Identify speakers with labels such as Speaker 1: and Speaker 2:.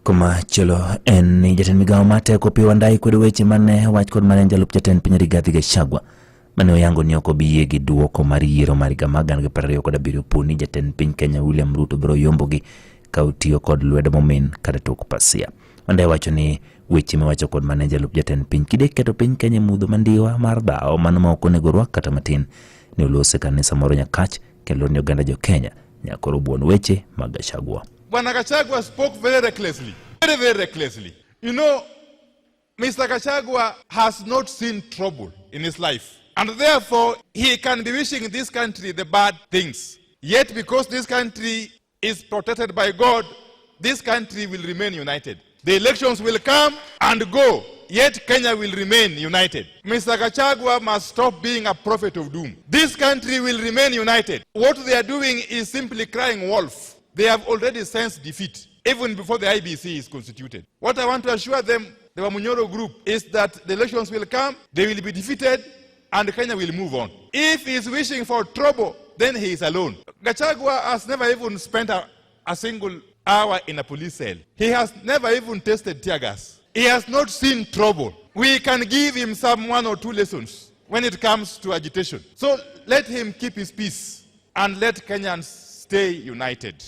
Speaker 1: Komachielo en ni jatend migawo mar teko Opiyo Wandayi kwedo weche mane wach kod mane en jalup jatend piny Rigathi Gachagua mane oyango ni ok obi yie gi duoko mar yiero mar higa mar 2027 po ni jatend piny Kenya William Ruto biro yombogi ka otiyo kod lwedo momin kata tok pasia. Wandayi wacho ni weche miwacho kod mane jalup jatend piny kide keto piny Kenya e mudho mandiwa mar dhawo mano ma ok onego rwak kata matin ne olose kanisa moro Nyakach kendo ni oganda jo Kenya nyaka buon weche mag Gachagua.
Speaker 2: Bwana Gachagua spoke very recklessly. Very, very recklessly. Mr. Gachagua has not seen trouble in his life. And therefore, he can be wishing this country the bad things. Yet, because this country is protected by God, this country will remain united. The elections will come and go, yet Kenya will remain united. Mr. Gachagua must stop being a prophet of doom. This country will remain united. What they are doing is simply crying wolf. They have already sensed defeat, even before the IEBC is constituted. What I want to assure them, the Wamunyoro group, is that the elections will come, they will be defeated, and Kenya will move on. If he is wishing for trouble, then he is alone. Gachagua has never even spent a single hour in a police cell. He has never even tasted tear gas. He has not seen trouble. We can give him some one or two lessons when it comes to agitation. So let him keep his peace and let Kenyans stay united.